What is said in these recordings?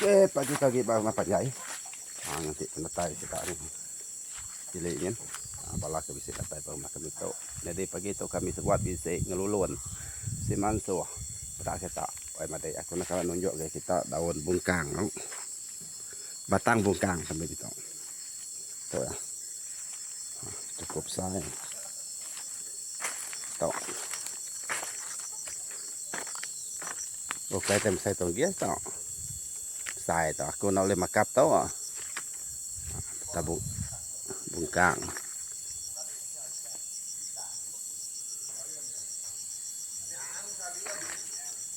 Okey pagi pagi ba rumah panjai. Ha nganti penatai sida ni. Bilik nyin. Ha bala ke bisi datai ba rumah kami tu. Nyadi pagi tu kami sebuat bisi ngelulun bisi mansuh peda kita. Wai madik aku enda kala nunjuk ngagai kita daun bungkang tu. Batang bungkang kami ditu. Tu iya. Cukup besai. Tu. Ukai tai mesai tu agi tu. Besai tu. Aku enda ulih makap tu. Tabuk bungkang.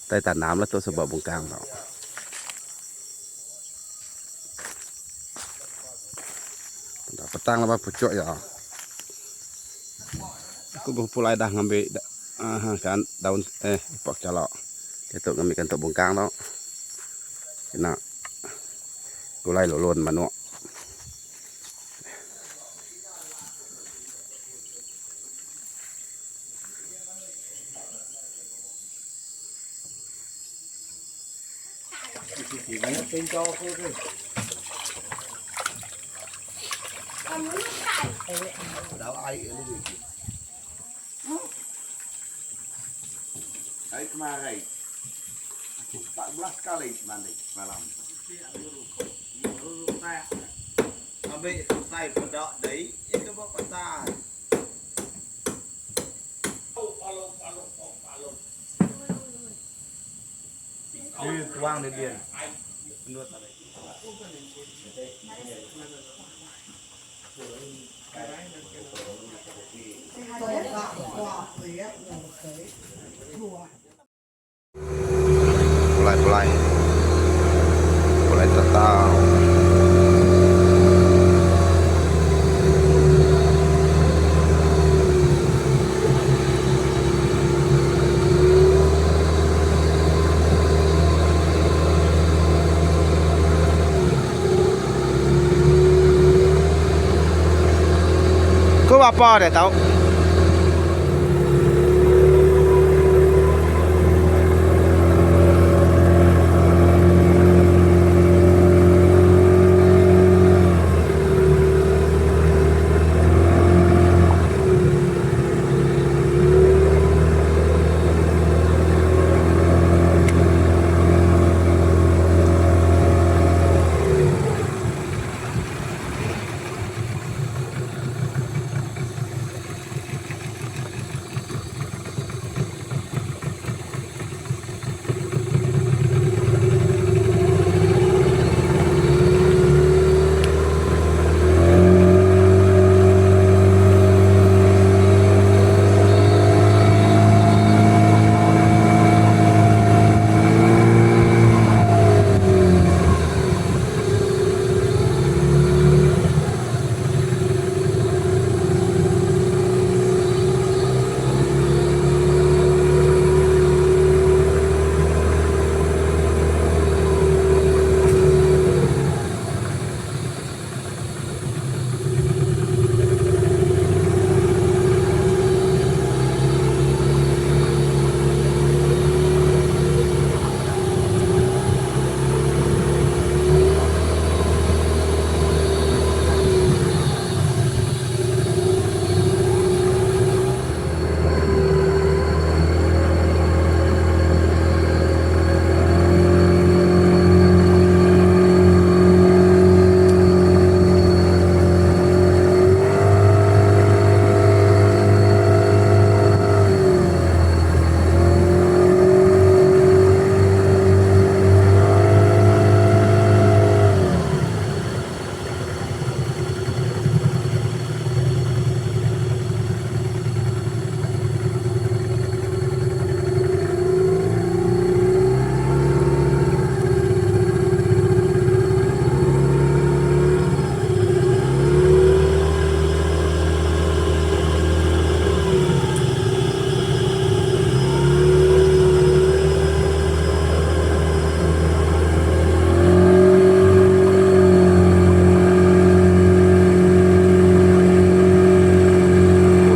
Tai tanam lah tu sebab bungkang tu. Dah petang lepas pucuk ya. Aku bepulai dah ngambi uh, kan daun eh pak calok. Diatu ngambi kantuk bungkang tu. Kena gulai lulun manuk. Pulai pulai. Pulai tetau. Ku bapa dia tau.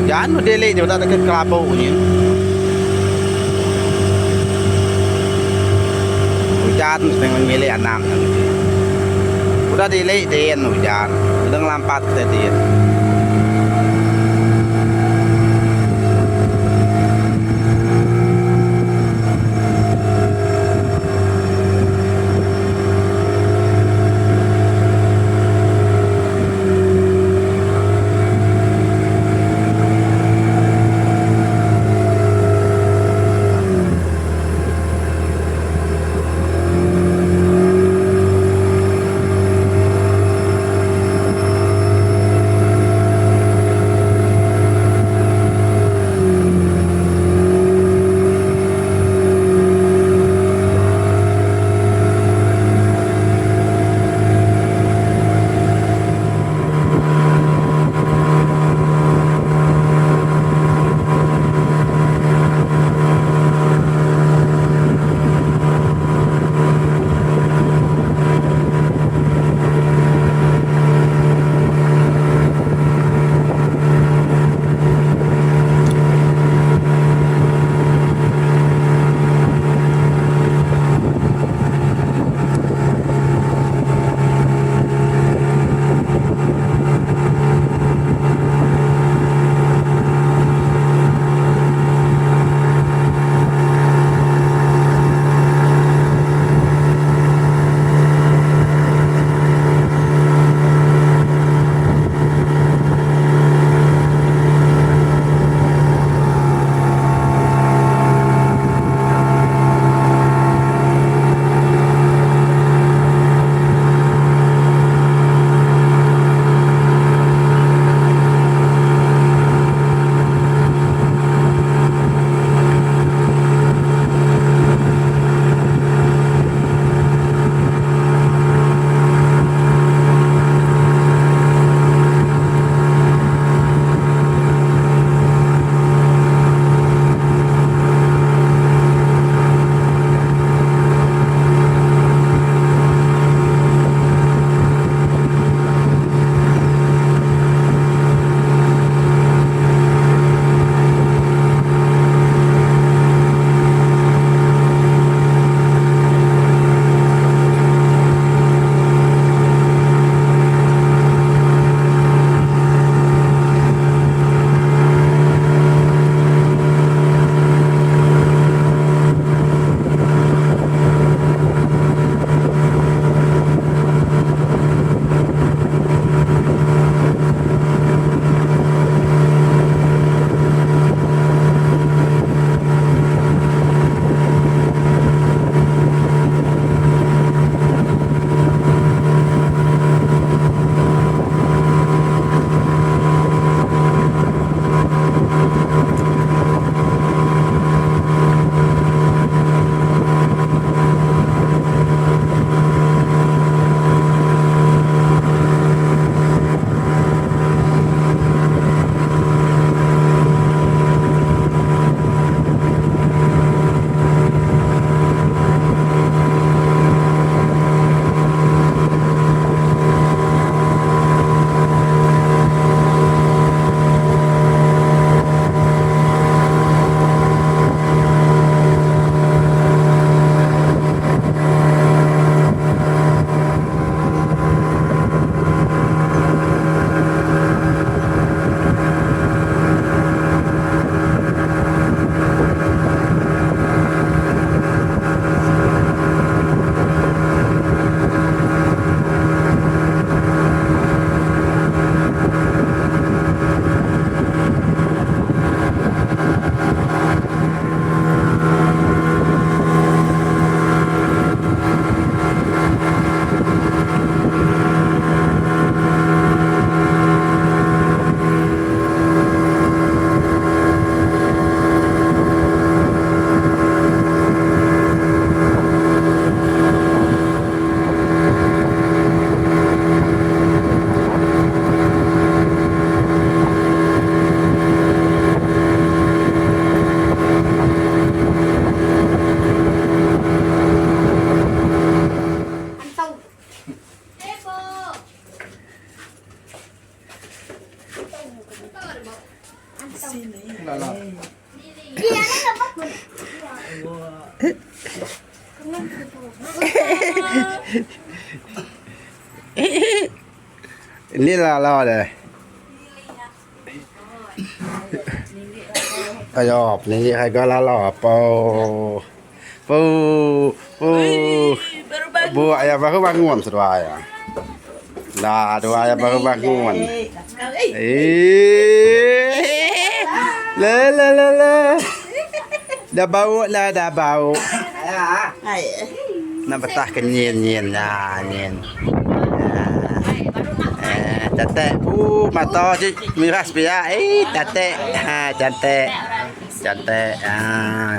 Ujan dili ti udah deka kelabu nyin. Ujan. Ujan ngilik anak ne. Udah dilik din ujan udah ngelampat kitai din. Ini lah lah deh. Ayo, peninggi harga lah lah. Po. Po. Po. Bu ayah baru bangun seduai ya. Dah, dua ayah baru bangun. Eh. Le le le le. Dah bau lah, dah bau. Nak betah ke nyin nyin nah nyin. Eh, cantik. Mata si merah sepiak. Eh, cantik. Ha, cantik. Cantik. Ha.